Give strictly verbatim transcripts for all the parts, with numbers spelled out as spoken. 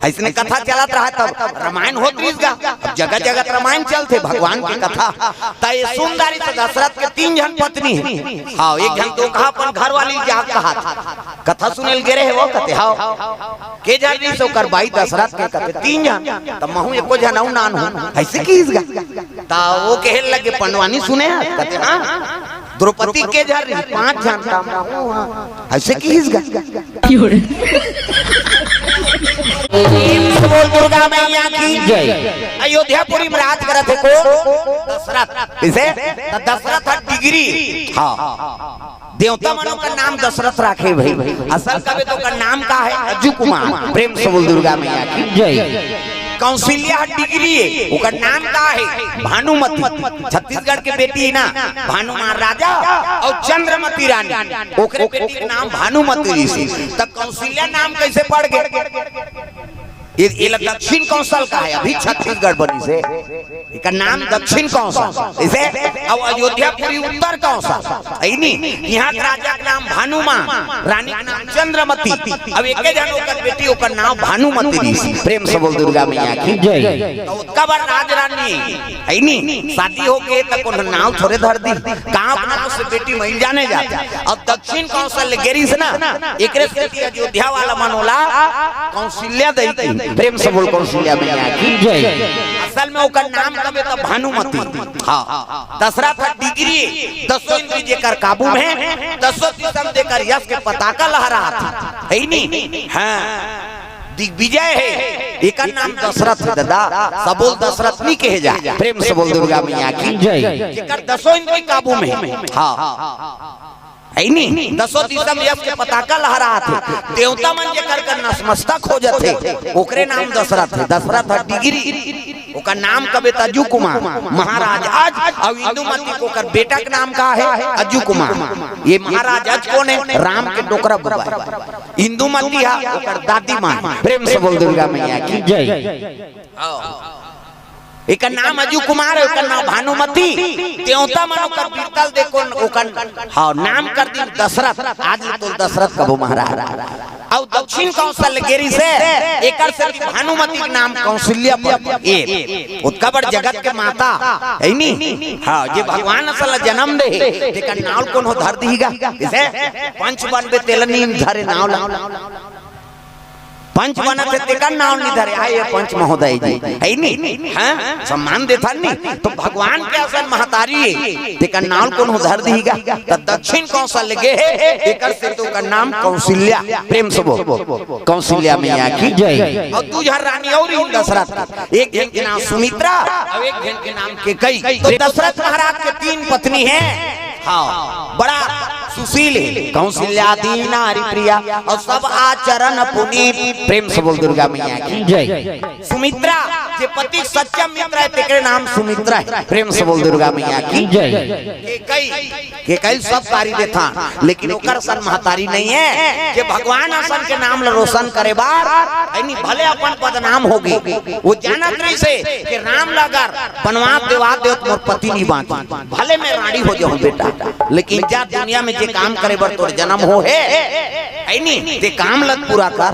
अइसने कथा चलत रहा, तब रामायण होत रहिस गा। अब जगह जगह रामायण चलथे, भगवान के कथा। त ये सुंदरी से दशरथ के तीन झन पत्नी हे। हाँ, एक झन तो कहा अपन घर वाली जा कहा, कथा सुने ल गे रहे हो, कथे, "हाँ।" के झन रहिस ओकर बाई दशरथ के, कथे, "तीन झन।" त महूँ एको झन अउ नान हूँ, अइसे किहिस गा। त वो कहे लगे, "पंडवानी सुने हस?" कथे, "हाँ।" "द्रौपदी के झन रहिस?" "पाँच झन।" त महूँ, हाँ, अइसे किहिस गा। बोल दुर्गा मैया की जय। अयोध्यापुरी में राज करत हे को दशरथ। कइसे? त दशरथ ह डिगरी। हाँ। देवता मन ओकर नाम दशरथ राखे भाई। असल कबे त ओकर नाम का हे? अज्जू कुमार। प्रेम से बोल दुर्गा मैया की जय। कौशल्या ह डिगरी हे, ओकर नाम का हे? भानुमति। छत्तीसगढ़ के बेटी हे ना, भानुमान राजा अउ चंद्रमती रानी, ओकरे बेटी के नाम भानुमति रहिस। त कौशल्या नाम कइसे पड़ गे? ये, ये ला दक्षिण कौशल कहे, अभी छत्तीसगढ़ बनिस हे। एकर नाम दक्षिण कौशल, कइसे? अउ अयोध्यापुरी उत्तर कौशल, हे नी? इहाँ के राजा के नाम भानुमान, रानी के नाम चंद्रमती, अउ एके झन ओकर बेटी, ओकर नाम भानुमति रहिस। प्रेम से बोल दुर्गा मैया की जय। त ओतका बड़ राजरानी, हे नी? शादी होगे त कोनो नाम थोरे धर दिही, का अपन नाम से बेटी मइल जाने जाथे। अब दक्षिण कौशल ले गे रहिस ना, एकरे सेती अयोध्या वाला मन ओला कौशल्या दई कहिथे। प्रेम से बोल कौशल्या मैया की जय। असल में ओकर नाम कबे त भानुमति। हाँ, दशरथ ह डिगरी, दसों इंद्री जेकर काबू में, दसों दिशा में जेकर यश के पताका लहरात हे, हे नी? हाँ, दिग्विजय हे, एकर नाम दशरथ हे दादा, सबो ल दशरथ नी कहे जाय। प्रेम से बोल दुर्गा मैया की जय। जेकर दसों इंद्री काबू में, हाँ, हे नी? दसों दिशा में यश के पताका लहरात हे। देवता मन जेकर कर नतमस्तक हो जाथे, ओकरे नाम दशरथ हे। दशरथ ह डिगरी, ओकर नाम कबे त अज्जू कुमार। महाराज अज, अउ इंदुमती के ओकर बेटा के नाम का हे? अज्जू कुमार। ये महाराज अज कोन हे? राम के डोकरा बुआ। इंदुमती ह ओकर दादी माँ। प्रेम से बोल दुर्गा मैया की जय। एकर नाम अज्जू कुमार हे, ओकर नाम भानुमति। देवता मन ओकर वीरता ल देखो, ओकर, हाँ, नाम कर दिन दशरथ। आज ले तोर दशरथ कबो महाराज। अउ दक्षिण कौशल गे रहिस हे, एकर सेती भानुमति के नाम कौशल्या पड़ गे। ओतका बड़ जगत के माता, हे नी? हाँ, जे भगवान असन ल जनम दे हे, तेकर नाव ल कोनो धर दिही गा। कइसे? पंच बनबे तेला नी धरे नाव ला। पंच बनत हे तेकर नाव नी धरे, आय ये पंच महोदय जी, हे नी? हाँ? सम्मान देथन नी? त भगवान के असन महतारी हे, तेकर नाव ल कोनो धर दिही गा। त दक्षिण कौशल गे हे, एकर सेती ओकर नाम कौशल्या। प्रेम से बोल, कौशल्या मैया की जय। अउ दू झन रानी अउ रहिन दशरथ के, एक झन के नाम सुमित्रा अउ एक झन के नाम केकई। त दशरथ महाराज के तीन पत्नी हे। हाँ, बड़ा सुशील हे। कौशल्या दीन नारी प्रिया अउ सब आचरण पुनीत। प्रेम से बोल दुर्गा मैया की जय। सुमित्रा, जे पति के सच्चा मित्र हे, तेकरे नाम सुमित्रा हे। प्रेम से बोल दुर्गा मैया की जय। केकई, केकई ल सब गारी देथन, लेकिन ओकर असन महतारी नइ हे, जे भगवान असन के नाम ल रोशन करे बर, हे नी, भले अपन बदनाम होगे। वो जानत रहिस हे कि राम ल अगर बनवास देवा देव त मोर पति नी बाँचही, भले मैं रांड़ी हो जाहूँ बेटा, लेकिन जा दुनिया में जे काम करे बर तोर जनम होहे, हे नी, ते काम ल पूरा कर।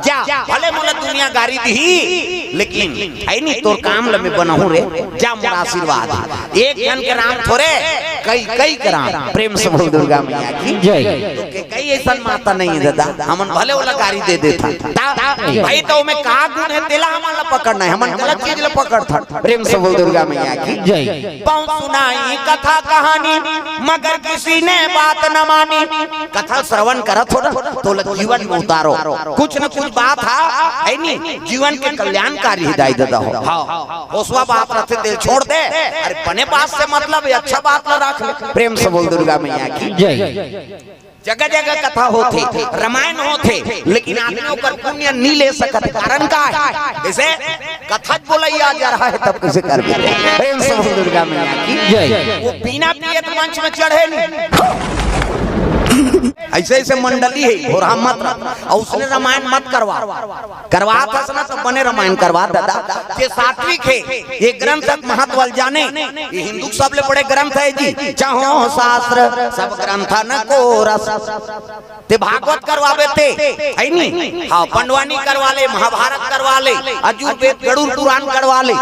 जा, भले मोला दुनिया गारी दिही, लेकिन, हे नी, तोर काम ल मैं बनाहूँ रे। जा, मोर आशीर्वाद हे। एक झन के राम थोरे, कई, कई के राम। प्रेम से बोल दुर्गा मैया की जय। त केकई असन माता नइ हे दादा, हमन भले ओला गारी दे देथन। त भाई, त ओमे का गुण हे, तेला हमन ला पकड़ना हे, हमन गलत चीज ला पकड़थन। प्रेम से बोल दुर्गा मैया की जय। बहुत सुनाई कथा कहानी, मगर किसी ने बात न मानी। कथा श्रवण करत हो ना, त ओला जीवन में उतारो। कुछ न कुछ बात हा, हे नी, जीवन के कल्याणकारी हे दाई ददा हो। हाँ, होसवा बात रथे तेला छोड़ दे, अरे बने बात से मतलब हे, अच्छा बात ला रख ले। प्रेम से बोल दुर्गा मैया की जय। जगह जगह कथा होथे, रामायण होथे, लेकिन आदमी ओकर पुण्य नी ले सकत। कारण का हे? जइसे कथा बोलइया जा रहा हे, तब कइसे करबे? प्रेम से बोल दुर्गा मैया की जय। वो बिना पिए त मंच में चढ़े नहीं। ऐसे ऐसे मंडली हे, भोरहा मत रख, अउ उसने रामायण मत करवा। करवात हस ना तो बने रामायण करवा दादा। जे सात्विक हे, ये ग्रंथ के महत्व ल जाने, ये हिंदू के सबले बड़े ग्रंथ हे जी। चहों शास्त्र सब ग्रंथन को रस। ते भागवत करवाबे ते, हे नी? हाँ, पंडवानी करवा ले, महाभारत करवा ले, अजुर्वेद गरुड़ पुराण करवा ले।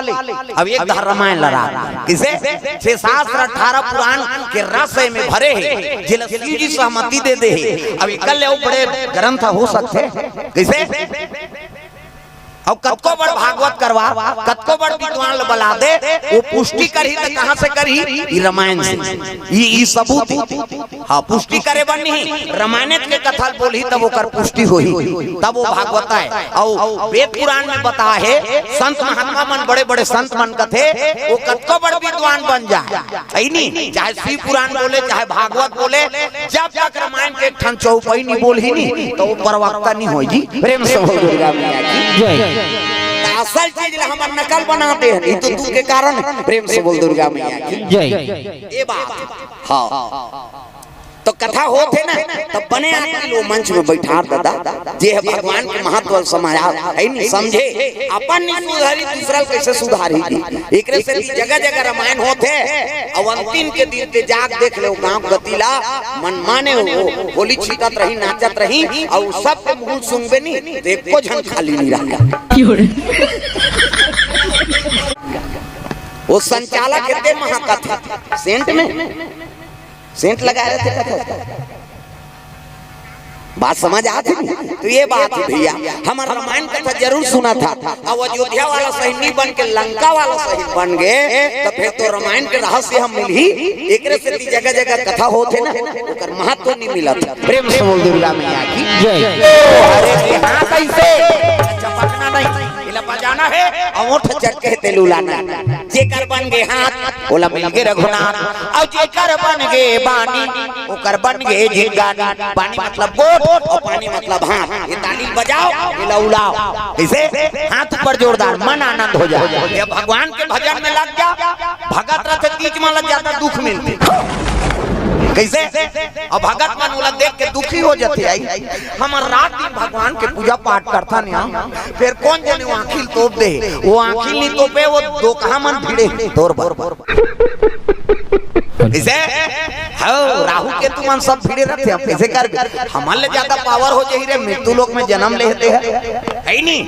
अब एक धर रामायण लड़ा। किसे? छह शास्त्र अठारह पुराण के रस एमे भरे हे, जेला शिव जी सहमति दे दे हे। अब एकर ले अउ बड़े ग्रंथ हो सकथे? कइसे? अउ कतको बड़ भागवत करवा, कतको बड़ विद्वान ल बला दे, वो पुष्टि करही त कहाँ से करही? ई रामायण से। ई, ई सबूत हे। हाँ, पुष्टि करे बर नहीं, रामायण के कथा ल बोलही तब ओकर पुष्टि होही, तब वो भागवत आय। अउ वेद पुराण में बता हे, संत महात्मा मन, बड़े बड़े संत मन कथे, वो कतको बड़ विद्वान बन जाय, हे नी? चाहे शिव पुराण बोले, चाहे भागवत बोले, जब तक रामायण के एक ठन चौपाई नहीं बोलही नी, तो वो प्रवक्ता नहीं होय जी। प्रेम से बोल दुर्गा मैया की। जय। त असल चीज ला हमर नकल बनाते हैं, ये तो दुख के कारण हे। प्रेम से बोल दुर्गा मैया की। जय। ये बात। हाँ। तो कथा होत हे ना, तब बने आदमी लो मंच में बैठार दादा, जे हे भगवान के महत्व ल समझा, हे नी? समझे, अपन नहीं सुधारी, दूसरा ल कइसे सुधारी जी? एकरे से जगह जगह रामायण होत हे, अउ अंतिम के दिन ते जाके देख ले गांव गति ला, मनमाने हो, होली छीटत रही, नाचत रही, अउ सबके मुंह सुनबे नहीं, त एको झन खाली नहीं रहा। वो संचालक हे ते महकत हे सेंट में, सेंट लगाए रहिथे कथा। बात समझ आत हे? तो ये बात हे भैया, हमर रामायण कथा जरूर सुनत हा। अब अयोध्या वाला सही नहीं बन के लंका वाला सही बन गे, त फेर तो रामायण के रहस्य हम मिलही। एकरे सेती जगह जगह कथा होत हे ना, ओकर महत्व नहीं मिलत। प्रेम से बोल दुर्गा मैया की। जय। अरे जी हाँ, कइसे? चपकना नहीं, एला बजाना हे, अउ ओठ चटके हे ते लुलाना। जेकर बन गे हाथ, ओला मिल गे रघुनाथ, अउ जेकर बन गे बानी, ओकर बन गे जिंगानी। बानी मतलब गोठ अउ पानी मतलब हाथ। ये ताली बजाओ, एला उलाओ। कइसे? हाथ ऊपर जोरदार, मन आनंद हो जाए। ये भगवान के भजन में लग जा, भगत रथे तीज मन ल ज्यादा दुख मिलथे। कइसे? अउ भगत मन ओला देख के दुखी हो जाथे। आई, हमर रात दिन भगवान के पूजा पाठ करथन यहाँ, फेर कोन जने वो आँखी ल तोप दे, वो आँखी ल नहीं तोपे, वो दोकहा मन भिड़े तोर बर। कइसे? हव, राहु केतु मन सब भिड़े रहिथे, अब कइसे करबे? हमन ले ज्यादा पावर हो जाही रे, मृत्यु लोक में जन्म लेथे हे, हे नी?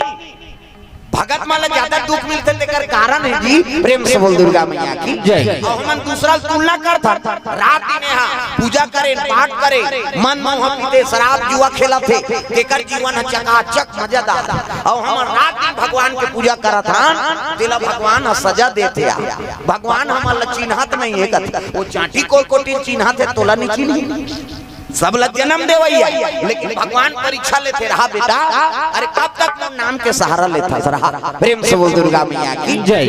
भगत मन ल ज्यादा दुख मिलथे, तेकर कारण हे जी। प्रेम से बोल दुर्गा मैया की। जय। अउ हमन दूसरा ल तुलना करथन, रात दिन हा पूजा करे, पाठ करे, मन मोह पीथे, शराब जुआ खेलथे, तेकर जीवन ह चकाचक मजेदार। अउ हमन रात दिन भगवान के पूजा करत हन, तेला भगवान ह सजा देथे। भगवान हमन ल चिन्हत नहीं हे कथे, वो चांटी कोई कोटिन चिन्हत हे, तोला नहीं चिन्ही। सब ला जन्म देवइया, लेकिन भगवान परीक्षा लेथे, रहा बेटा, अरे कब तक मोर नाम के सहारा लेथस, रहा। प्रेम से बोल दुर्गा मैया की। जय।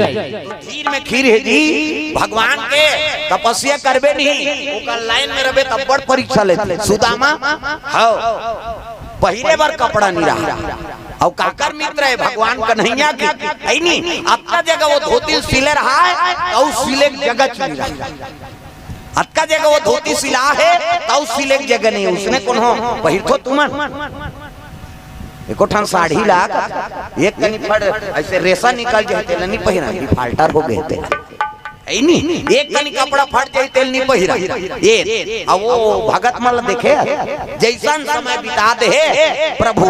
खीर में खीर हे जी, भगवान के तपस्या करबे नहीं, ओकर लाइन में रहबे तब बड़ परीक्षा लेथे। सुदामा, हव, पहिरे बर कपड़ा नहीं रहा। अउ काकर मित्र हे? भगवान कन्हैया के। हे नी, अतका जगह वो धोती सिले रहा हे, अउ सिले के जगह च नहीं रहा। अतका जगह वो धोती सिला हे, तउ सिले के जगह नहीं। उसने कोनो पहिरथो तुमन? एको ठन साड़ी ला, एक कनी फड़, ऐसे रेसा निकल जाए, तेला नहीं पहिरा, डिफाल्टर हो गए ते। हे नी, एक कनी कपड़ा फट जाए, तेला नहीं पहिरा। ये, अब वो भगत मन ल देखे, जैसन समय बिता दे हे, प्रभु,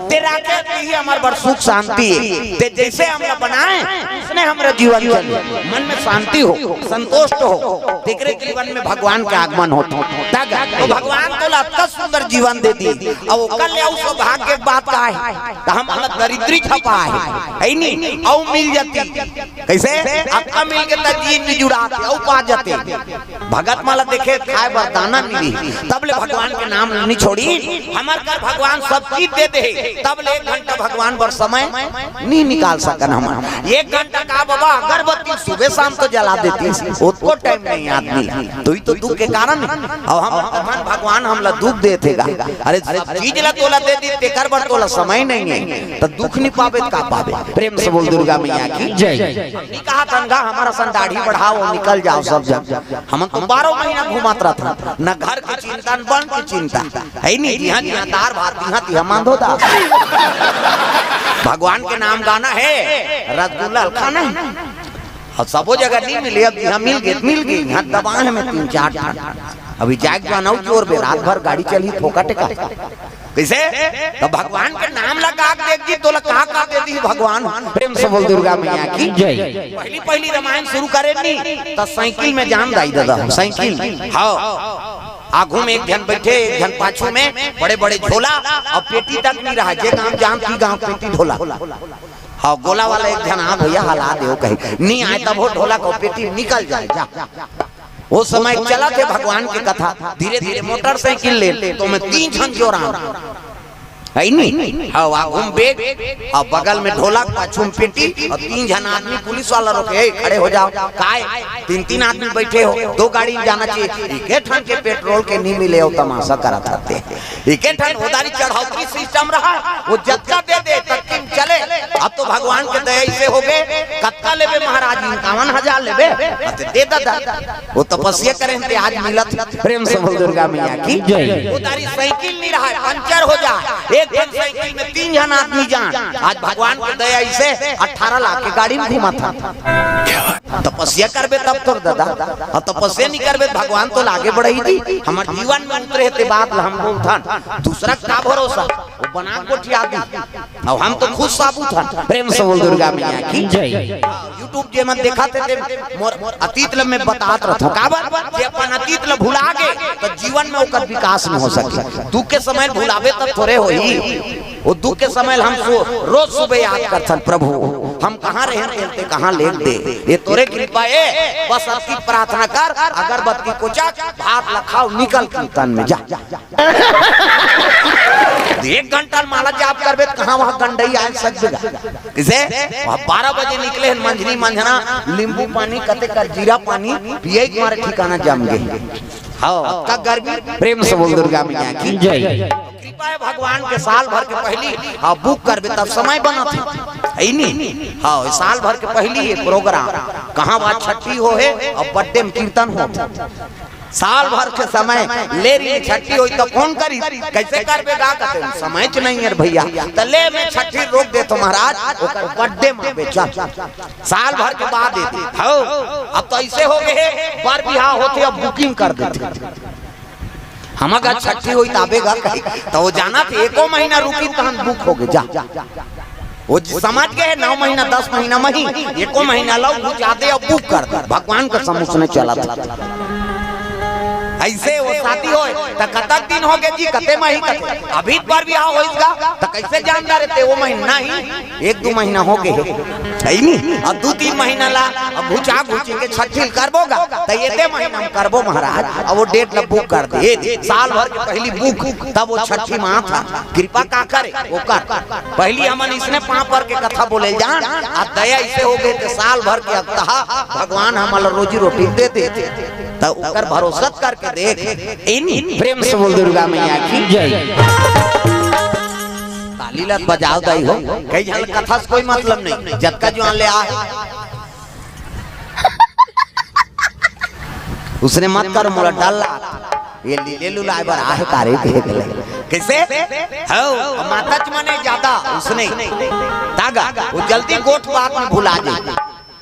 तें राखे ही हमर बर सुख शांति हे। तें जैसे हमला बनाए, उसने हमर जीवन चले, मन में शांति हो, संतुष्ट हो, तेकरे जीवन में भगवान के आगमन होथे। तब तो भगवान तोला अतका सुंदर जीवन दे दिस, अब ओकर ले अउ सौभाग्य के बात का हे? त हमन ला दरिद्री झपा हे, हे नी? अउ मिल जाती। कइसे? अतका मिल गे त जी जुड़ा, अउ पा जाते। भगत मन ला देखे, खाए बर दाना मिली, तब ले भगवान के नाम नहीं छोड़ी। हमर कर भगवान सब चीज दे दे, तब ले एक घंटा भगवान बर समय नहीं निकाल सकन हमन। एक घंटा का बाबा, अगरबत्ती सुबह शाम तो जला देतिस, ओतको टाइम नहीं आदमी ला। तो ई तो दुख के कारण हे। अब हम, हमन भगवान हमला दुख देथे गा। अरे, सब चीज ला तोला दे दिस, तेकर बर तोला समय नहीं हे, त दुख नहीं पाबे त का पाबे? प्रेम से बोल दुर्गा मैया की जय। नहीं कहा तनगा, हमर असन दाढ़ी चढ़ाव, निकल जाव सब झन। हमन तो बारह महीना घूमत रथन, न घर के चिंता, न बन के चिंता। हे नहीं, जिहाँ जिहाँ दार भात, तिहाँ तिहाँ मांधो दास। भगवान के नाम गाना हे, रसगुल्ला खाना हे। अउ सबो जगह नहीं मिले, अब इहाँ मिल गे, मिल गे, इहाँ दबाए हे तीन चार ठन। अभी जाए के बनऊ जोर बे, रात भर गाड़ी चलही फोकट का। कइसे? त भगवान के नाम लगा के देख जी, तोला का का दे दी भगवान। प्रेम से बोल दुर्गा मैया की जय। पहली पहली रामायण शुरू करे नी, त साइकिल में जान दाई दादा, साइकिल। हाँ। आगू में एक झन बैठे, एक झन पाछू में, बड़े बड़े झोला अउ पेटी तक नहीं रहा, जे गांव जान की गांव पेटी ढोला। हाँ, गोला वाला एक झन, हाँ भैया, हला देव कहीं। नहीं आए तब हो ढोला को पेटी निकल जाए, जा। वो समय चलत हे भगवान के कथा, धीरे धीरे मोटरसाइकिल ले, त ओमे तीन झन जोरान। हे नहीं? हाँ, आगू में बैग, अउ बगल में ढोलक, पाछू में पेटी, अउ तीन झन आदमी पुलिस वाला रोके, "ए, खड़े हो जाव।" काय? तीन तीन आदमी बैठे हो, दो गाड़ी में जाना चाहिए। एके ठन के पेट्रोल के नहीं मिले, अउ तमाशा करत रहते। एके ठन उधारी चढ़ौतरी सिस्टम रहा, वो जतका दे दे, ततकी में चले। अब तो भगवान के दया अइसे हो गे, "कतका लेबे महाराज, इक्यावन हजार लेबे?" अते दे दादा। वो तपस्या करे हे, आज मिलत। प्रेम से बोल दुर्गा मैया की जय। उधारी साइकिल नहीं रहा, पंचर हो जाए, एक ठन साइकिल में तीन झन आदमी जान। आज भगवान के दया अइसे अठारह लाख के गाड़ी में घूमत हे। तपस्या करबे तब तोर दादा, अउ तपस्या नहीं करबे त भगवान तो लागे बढ़ई दी। हमर जीवन में उतरे हे ते बात ल हम बोलथन, दूसरा का भरोसा, वो बना गोठिया दी। अउ हम तो खुद साबुत हन। प्रेम से बोल दुर्गा मैया की जय। YouTube जे मन देखत हे ते मोर अतीत ल मैं बतात रहथों, काबर जे अपन अतीत ल भुला गे त जीवन में ओकर विकास नहीं हो सके। दुख के समय भुलाबे तब थोरे होही। वो दुख के समय हम सो, रोज सुबह याद करथन, "प्रभु, हम कहाँ रहेन, तेल ते कहाँ लेग दे? ये तोरे कृपा हे, बस अतकी प्रार्थना कर, अगरबत्ती कोचक, भात ल खाव, निकल कीर्तन में जा।" एक घंटा माला जाप करबे त कहाँ वहाँ गंडई आए सक जगह। कइसे? वहाँ बारह बजे निकले हन, मंझनी मंझना, नींबू पानी, कते कर जीरा पानी, पिए के मारे ठिकाना जम गे। हाँ, अतका गर्मी। प्रेम से बोल दुर्गा मैया की जय। कृपा हे भगवान के, साल भर के पहली, हाँ, बुक करबे तब समय बनत हे। हे नहीं? हाँ, साल भर के पहली ये प्रोग्राम, कहाँ बात छट्ठी हो हे अउ बर्थडे में कीर्तन हो। साल भर के समय ले रही, छट्ठी होई त फोन करी, "कइसे करबे गा?" कथे, "समय च नहीं हे भैया।" त ले मैं छट्ठी रोक देथों महाराज, ओकर बर्थडे में बेचन। साल भर के बाद दे दे। हव, अब तो अइसे हो गे हे, बर बिहाव होथे, अब बुकिंग कर देथे। हमर घर छट्ठी होई ताबे गा कही, त वो जानत हे एको महीना रुकी तहन बुक हो गे, जा। वो ज-, समझ गे हे, नौ महीना, दस महीना मही, एको महीना लव घुचा दे अउ बुक कर दे। भगवान कसम उसने चलत हे। अइसे वो शादी होय, त कतक दिन हो गे जी, कते मही, कते? अभी बर बिहाव होइस गा, त कइसे जान डारे ते वो महीना नहीं? एक दू महीना हो गे हे, हे नहीं? अउ दू तीन महीना ला, अब घुचा घुची के छट्ठी करबो गा, त एते महीना में करबो महाराज। अब वो डेट ला बुक कर दे, साल भर के पहली बुक, तब वो छट्ठी में आत हे। कृपा का करे, वो कर। पहली हमन इसने पाँव पर के कथा बोले जान, आ दया अइसे हो गे ते साल भर के अकतहा भगवान हमन ला रोजी रोटी दे दे, त ओकर भरोसा करके देख। इन प्रेम से बोल दुर्गा मैया की जय। ताली लत बजाव दाई हो, कई झन कथा से कोई मतलब नहीं, जतका जुआन ले आ। उसने मत कर, मोला डर लाग। ये लीले लुलाए बर आहे का रे, देख ले। कइसे? हव, माता च मने ज्यादा, उसने। तागा, वो जल्दी गोठ बात में भुला जाए।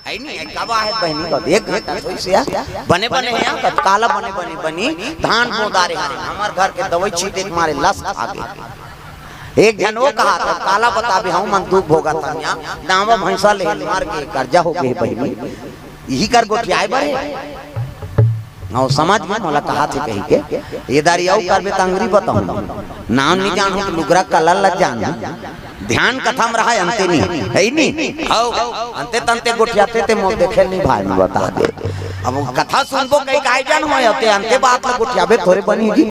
हे नहीं, हे कब आहे बहिनी का? एक घंटा थोड़ी से आ। बने बने हे, कब काला बने बने बनी, धान बोदा रहे हैं। हमर घर के दवाई छीटे के मारे लस आ गे। एक झन वो कहा त, "काला बताबे, हम मन दुख भोगत हन यहाँ, दावा भैंसा ले मर गे, कर्जा हो गे बहिनी, इही कर गोठियाए बर हे।" हाँ, समझ में मोला कहा थे कही के, ये दारी अउ करबे त अंगरी बताऊँ, नाम नहीं जानहूँ त लुगरा कलर ल जानहूँ, ध्यान कथा में रहा, अंते नहीं, हे नहीं? हव, अंते तंते गोठियाते ते मोर देखे नहीं भाई, मैं बता दे। अब कथा सुनबो कई काय जान होय, अंते अंते बात ल गोठियाबे थोरे बनी जी।